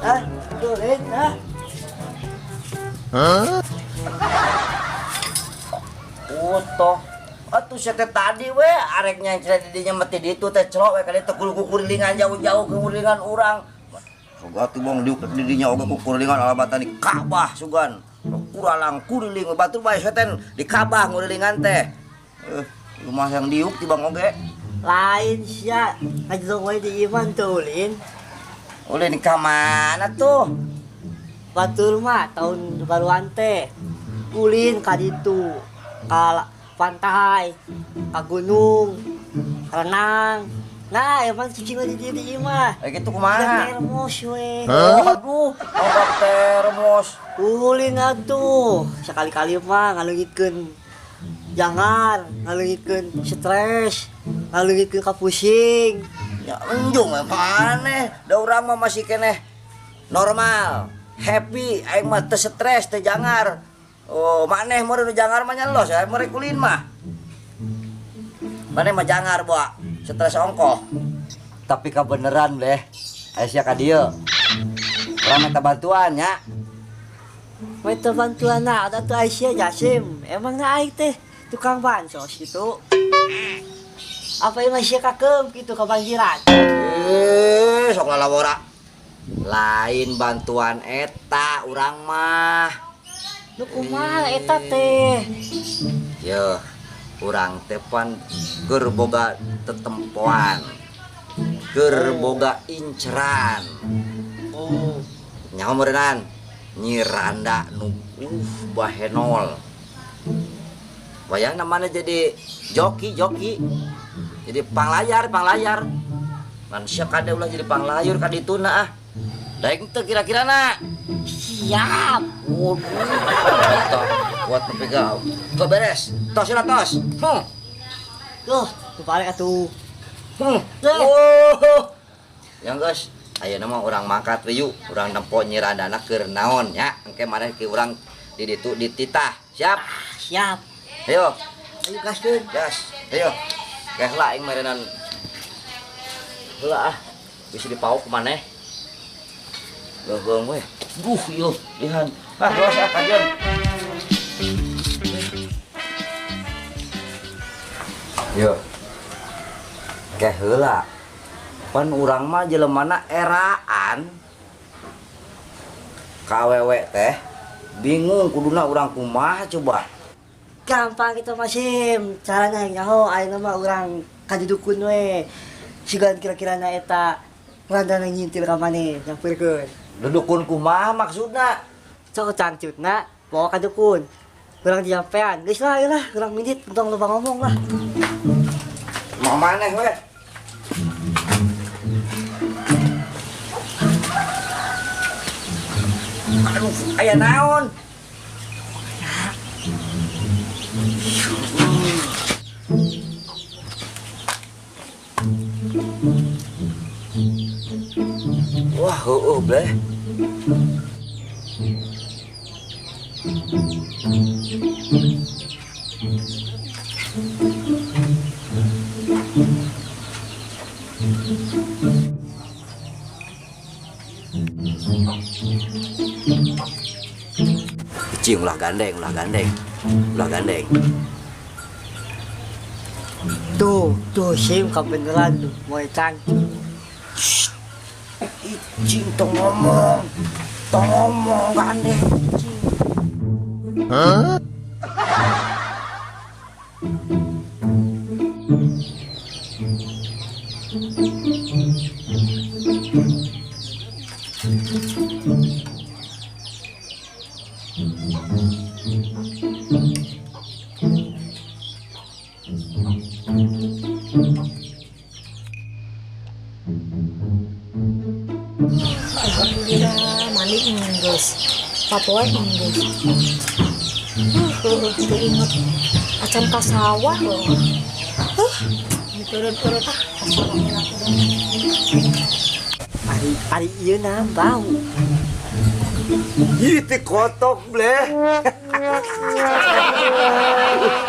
Hah? Ulin, hah? Utoh. Atuh sia teh tadi we arek nyancret di dinya mah ti ditu teh celok we ka ditu kudu kukurilingan jauh-jauh kukurilingan urang. Sugan tuh bong diuk di dinya oge kukurilingan alabatan di Ka'bah sugan. Kuralang kuriling batur bae seten di Ka'bah ngurilingan teh. Rumah yang diuk tibang oge. Lain sia, ngajlong we di iman tuh ulin. Ulin ka mana tuh? Batur mah tahun baruan teh. Ulin ka ditu. Ka pantai, ka gunung, renang. Nah, emang cicing di diri mah. Gitu kumaha? Termos we. Aduh, obat termos. Ulin atuh. Sekali-kali mah ngaleungitkeun jangar, ngaleungitkeun stres, ngaleungitkeun kapusing. Ya enjung maneh, da urang mah masih keneh normal, happy, aing mah teu stres, teu jangar. Oh, maneh meureun nu jangar mah nya los, aing mah kulin mah. Maneh mah jangar boa, stres ongkoh. Tapi kabeneran deh, aya sia ka dieu. Urang minta bantuan nya. Minta bantuan na, ada tuh Aisyah Jasim. Emang na aing teh tukang bansos gitu. Apa yang masih kakem gitu kebanjiran? Sok lalawora. Lain bantuan eta urang mah. Nu kumaha eta teh? Yeuh, urang teh pan keur boga tetempoan. Keur boga inceran. Oh. Nyaho meureunnan Nyi Randa nu bahenol. Wayahna mana jadi joki-joki. Jadi panglayar, panglayar. Manusia kade ulah jadi panglayur ka dituna ah. Daek teu kira-kira na. Siap. Waduh, eta kuat nepi ka. Tuh beres. Tos lah tos. Tuh, balik atuh. Wow. Yang guys, ayeuna mah urang mangkat we yuk, urang nempo Nyi Randana keur naon nya. Engke maneh ki urang di ditu dititah. Siap? Siap. Ayo. Ayo gaskeun. Gas. Ayo. Keh lah aing meureunan. Heula ah. Bisa dipauk ku maneh. Geugeung we. Duh, ieu lihan. Ah, los ah kajeun. Yo. Keh heula. Pan urang mah jelemana eraan. Ka awewe teh bingung kuduna urang kumaha coba. Gampang kita mah Sim, carana nyaho ayeuna mah urang ka dudukun we. Sigan kira-kira na eta randana nyintil ka maneh nyamperkeun. Dudukun kumaha maksudna? Sok cangcutna bawa ka dukun. Urang dijampean. Geus lah, lah, urang minit tong loba ngomong lah. Mau maneh we? Aduh, aya naon? Wah, heueuh bleh. Cing, ulah gandeng, ulah gandeng, ulah gandeng. Tuh, tuh sim kebeneran tuh, mau cangcut. Icing tong ngomong, tong ngomong gandeng, icing. Hah? Alhamdulillah, mandi enggeus. Papoe enggeus. Teu inget. Acan ka sawah heuh. Miturut-turut ah, ka sawah heula kudu. Ari, ari ieu na bau. Ih, teh kotok bleh.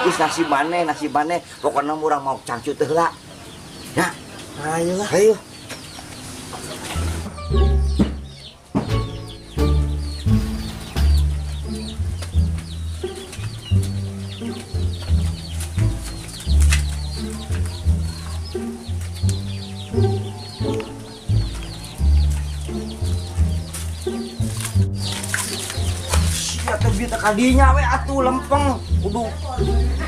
Geus nasi maneh, nasi maneh. Pokona urang mau cangcut teh heula. Ya. Ayo lah. Ayo. Cibit kadinya we atuh lempeng kudu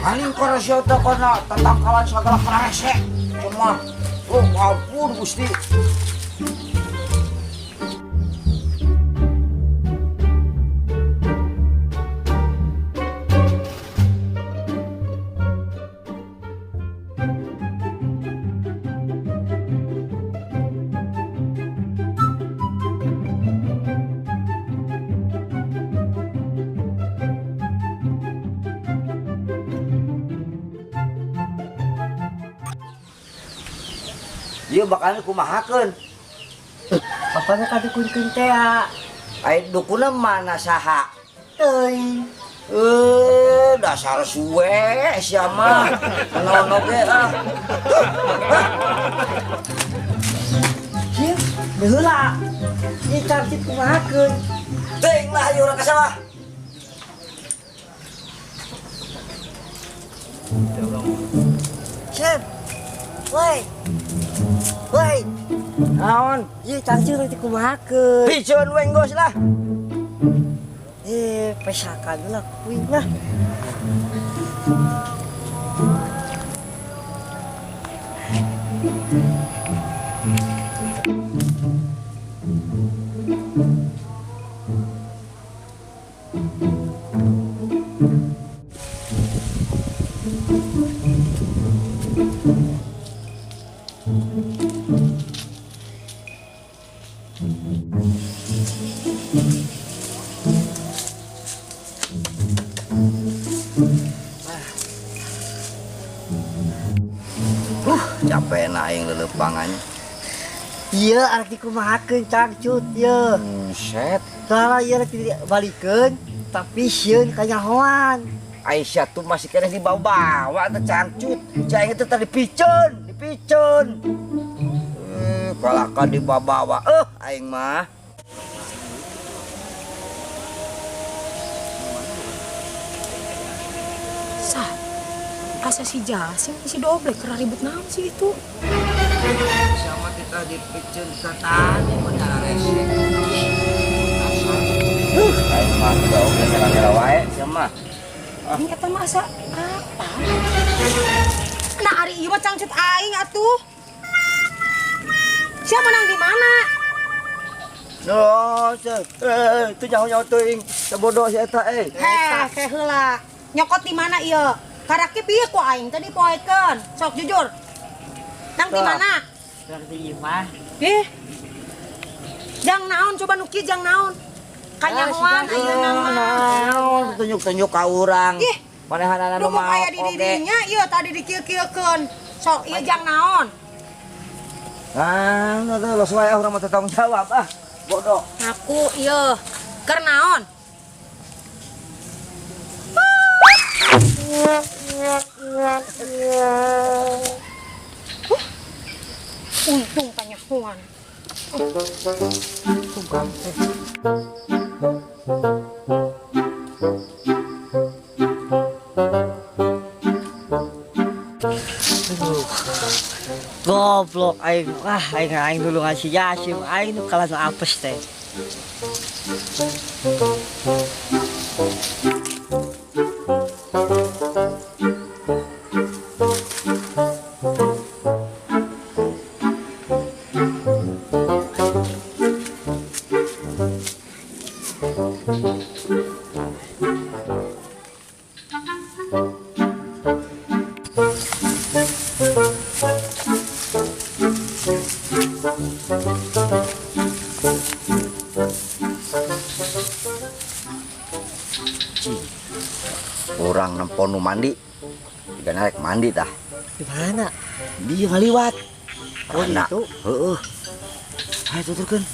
paling korosio teh kana tatangkalan sagala karese. Cuma oh ampun Gusti. Ieu bakalna kumahakeun? Bapakna ka dukun-kun teh. Ai dukunna mana saha? Teuing. Dasar suwe sia mah. Naon oge ah. Ieu heula. Ieu cangcut kumahakeun? Teuing lah ieu urang ka sawah. Cep. Woi. Woi. Naon? Ieu cangcut teh kumahakeun? Piceun we geus lah. Pesakan lah kuing lah. Capek na aing leulepangan. Ieu arek dikumahakeun cangcut ieu. Buset. Salah ieu rek dibalikeun tapi sieun kanyahoan. Aisyah tuh masih keneh dibawa-bawa teh cangcut. Cai aing teh tadi piceun, dipiceun. Kalahkan dibawa-bawa. Aing mah. Sah. Asa si Jasim si doblek kena ribut naon sih itu. Sama kita dipiceun tadi mah rese. Aing mah teu oge nyala-nyala wae sia mah. Ini eta mah asa apa? Nah ari ieu mah cangcut aing atuh. Sia menang di mana? No, itu nyaho-nyaho teuing. Sabodo si eta euy. Heh, ke heula. Nyokot di mana ieu? Karaki pieu ku aing tadi poekeun. Sok jujur. Nang di mana? Nang di imah. Ih. Jang naon coba nu kieu jang naon? Kanyahoan ayeuna mah. Naon tunjuk-tunjuk ka urang. Ih. Manehanana nu maok aya di oge. Didinya ieu tadi dikieu-kieukeun. Sok ieu jang naon? Ah, los wae urang mah teu tanggung jawab ah. Bodoh. Ngaku ieu. Keur naon? Untung kanyahoan. Goblok aing ah aing aing dulu ngasih Yasim aing nu kalah nu apes teh. Urang nempon nu mandi. Jika narek mandi tah. Di mana? Dia ngaliwat. Oh, itu. Heeh. Hayo tuturkeun.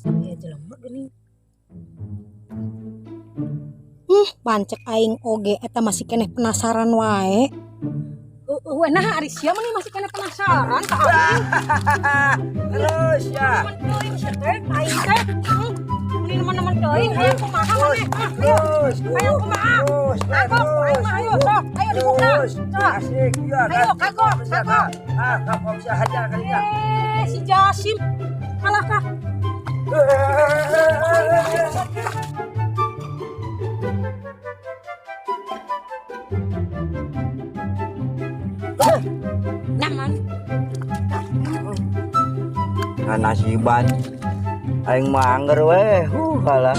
Aya jelema geuning. Pancek aing oge eta masih keneh penasaran wae. Heueuh, nah ari sia mah masih keneh penasaran ka aing. Terus ya. Nemen teuing sia teh, ka aing teh. Meni nemen-nemen teuing hayang kumaha maneh? Ah, ayo. Terus. Hayang kumaha? Terus. Kagok ku aing mah ayo sok, ayo dibuka. Terus. Sok. Asik ya. Ayo, kagok, kagok. Ah, kagok bisa hajar kali ya. Eh, si Jasim kalah kah? Nyaman. Nah, nasiban aing mah angger weh, kalah.